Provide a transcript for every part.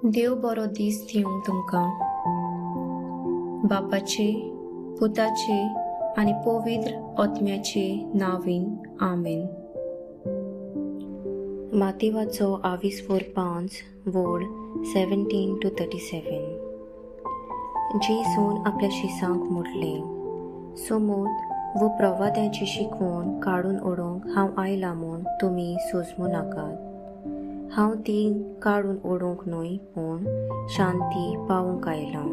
देव बरो दीस दिवं तुमकां. बापाचे, पुताचे आनी पवित्र आत्म्याचे नांवान आमेन. मातेवाचो आविस्फोर 5 वोळ 17 to 37. जेजून आपल्या शिसांक म्हटलें, सोमोत वो प्रवाद्यांची शिकवण काडून उडोवंक हांव आयला म्हूण तुमी सोजमू नाकात. हांव ती काडून उडोवंक न्हय, पूण शांती पावूंक आयलां.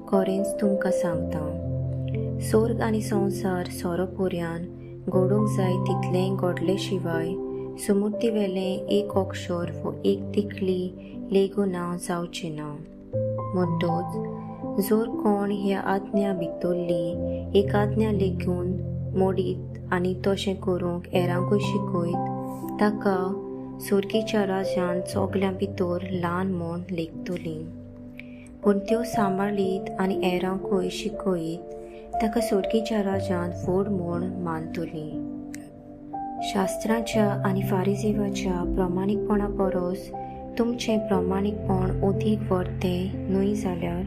खरेंच तुमकां सांगता, सोर्ग आनी संवसार सोरो पोऱ्यान घडूंक जाय तितलें घडले शिवाय सुमुर्तीवेलें एक अक्षर वो एक तिकली लेगू ना जावचें ना. म्हणटच जर कोण ह्या आज्ञा भितरली एक आज्ञा लेगून मोडीत आनी तशें करूंक हेरांकूय शिकयत, ताका सोर्गीच्या राजान सगल्यां भितर ल्हान म्हूण लेखतली. पूण त्यो सांबाळीत आनी हेरांकूय शिकयत ताका सोर्गीच्या राजान व्हड म्हूण मानतली. शास्त्राच्या आनी फारिजेवाच्या प्रमाणीकपणा परस तुमचें प्रमाणीकपण अदीक व्हरतें न्हय जाल्यार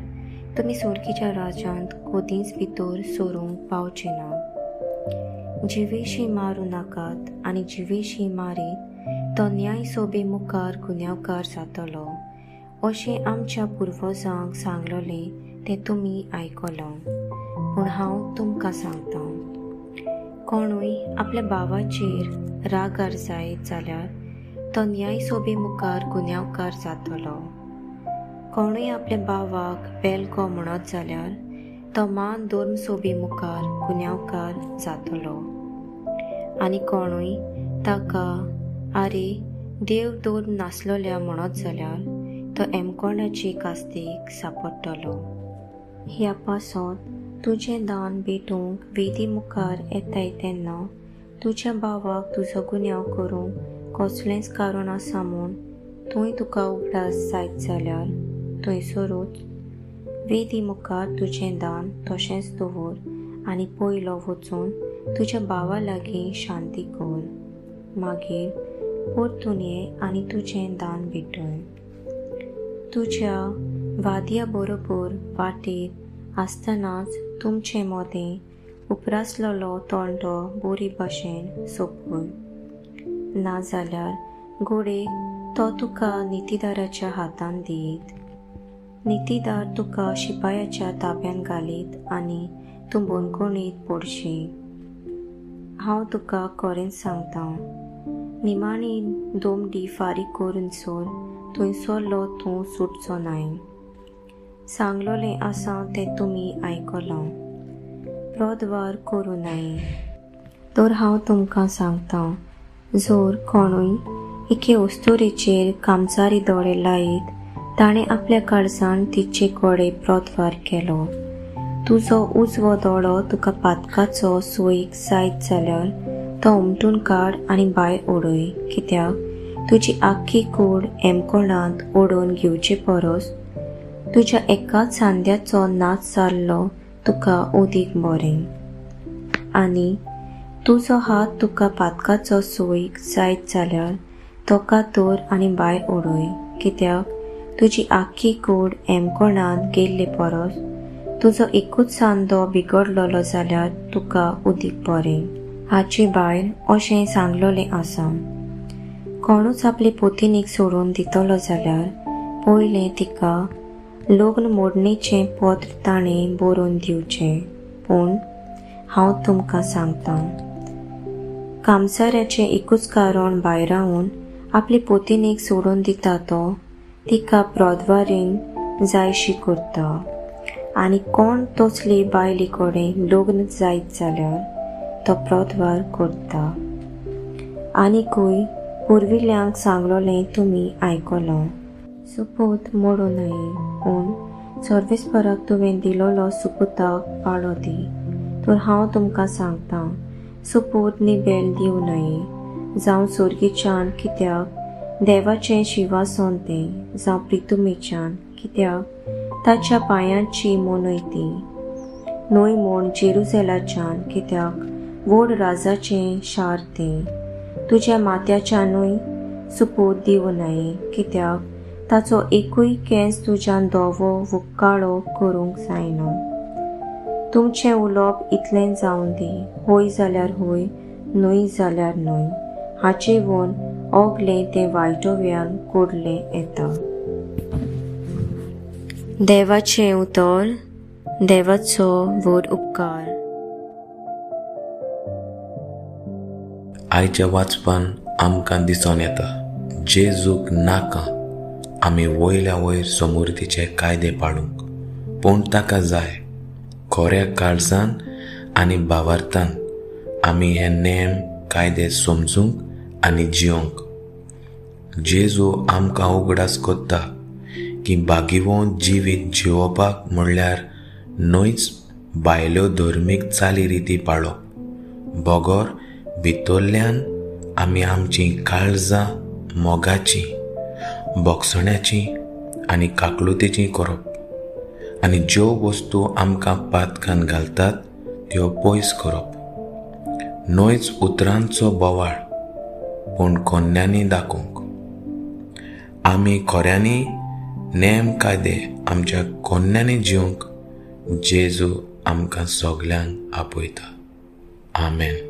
तुमी सोर्गीच्या राजांत कदींच भितर सरूंक पावचे ना. जिवेशी मारूं नाकात आनी जिवेशी मारीत तो न्याय सोबे मुखार गुन्यांवकार जातलो, अशें आमच्या पुर्वजांक सांगलोलें तें तुमी आयकलां. पूण हांव तुमकां सांगतां, कोणूय आपल्या भावाचेर रागार जायत जाल्यार तो न्याय सोबे मुखार गुन्यांवकार जातलो. कोणूय आपल्या भावाक बेलको म्हणत जाल्यार तो मान धर्म सोबे मुखार गुन्यांवकार जातलो. आनी कोणूय ताका आरे देव धर्म नासलोल्या म्हणत जाल्यार तो एमकोणाची कास्तीक सापडटलो. ह्या पासत तुजें दान भेटूंक वेदी मुखार येताय तेन्ना तुज्या भावाक तुजो गुन्यांव करूंक कसलेंच कारण आसा म्हूण थंय तुका उगडास जायत जाल्यार थंयसरूच वेदी मुखार तुजें दान तशेंच दवर आनी पयलो वचून तुज्या भावा लागीं शांती कर, मागीर परतून ये आनी तुजें दान भेटय. तुज्या वाद्या बरोबर वाटेर आसतनाच तुमचे मदें उपरासलेलो तोंडो बरी भाशेन सोंपय, नाजाल्यार घोडेक तो तुका नितीदाराच्या हातान दियत, नितीदार तुका शिपायाच्या ताब्यान घालीत आनी तूं बंदखणींत पडशी. हांव तुका खरेंच सांगता, निमाणी दोमडी फारीक करून सोर थंयसरलो तूं सुटचो नाय. सांगलोलें आसा तें तुमी आयकलां, प्रद्वार करूं नाय. तर हांव तुमकां सांगता, जर कोणूय एके अस्तुरेचेर कामचारी दोळे लायत ताणें आपल्या काळजान तिचे कडेन प्रद्वार केलो. तुजो उजवो दोळो तुका पातकाचो सोयीक जायत जाल्यार तो उमटून काड आनी भायर उडय, कित्याक तुजी आख्खी कूड एमकोणांत ओडून घेवचे परस तुज्या एकाच सांद्याचो नाच जाल्लो तुका अदीक बरें. आनी तुजो हात तुका पातकाचो सोयीक जायत जाल्यार तो कातर आनी भायर उडय, कित्याक तुजी आख्खी कूड एमकोणांत गेल्ले परस तुजो एकूच सांदो बिगडलेलो जाल्यार तुका अदीक बरें. हाचे भायर अशें सांगलोलें आसा, कोणूच आपले पोतिनीक सोडून दितलो जाल्यार पयलें तिका लग्न मोडणेचें पत्र ताणें बरोवन दिवचें. पूण हांव तुमकां सांगता, कामसाऱ्याचें एकूच कारण भायरावन आपले पोतिनीक सोडून दिता तो तिका प्रद्वारीन जायशी करता. आनी कोण तसले बायले कडेन लग्न जायत जाल्यार तो प्रद्वार करता. आनीकूय पुर्विल्ल्यांक सांगलोलें तुमी आयकलां, सुपूत मोडूं नये, पूण सर्वेस्पराक तुवें दिलोलो सुपुताक पाळो दी. तर हांव तुमकां सांगता, सुपूत निबेल दिवं नये, जावं सोर्गीच्यान, कित्याक देवाचें शिंवासन तें, जावं प्रितुमेच्यान, कित्याक ताच्या पांयांची मोनय ती, न्हय म्हूण जेरुजलाच्यान, कित्याक व्हड राजाचें शार तें. तुज्या माथ्याच्यानूय सुपूत दिवं नये, कित्याक ताचो एकूय केंस तुज्यान धवो वो काळो करूंक जायना. तुमचें उलोवप इतलें जावं दी, हय जाल्यार हय, न्हय जाल्यार न्हय. हाचे वोन ओगलें तें वायटोव्यान कोडलें येता. देवाचें उतर. देवाचो व्हड उपकार. आयच्या वाचपान आमकां दिसून येता, जेजूक नाका आमी वयल्या वयर समृद्धीचे कायदे पाडूंक, पूण ताका जाय खऱ्या काळजान आनी भावार्थान आमी हे नेम कायदे समजूंक आनी जियोंक. जेजू आमकां उगडास कोत्ता की बागिवोन जिवीत जिवोवपाक म्हणल्यार न्हयच भायल्यो धर्मीक चाली रिती पाळप, बगर भितरल्यान आमी आमचीं काळजां मोगाचीं, भोगसण्याचीं आनी काकळुतेचीं करप आनी ज्यो वस्तू आमकां पातकान घालतात त्यो पयस करप. न्हयच उतरांचो बोवाळ, पूण कोन्यांनी दाखोवंक. आमी खऱ्यांनी नेम कायदे आमच्या कोन्यांनी जिवंक जेजू आमकां सगल्यांक आपयता. आमेन.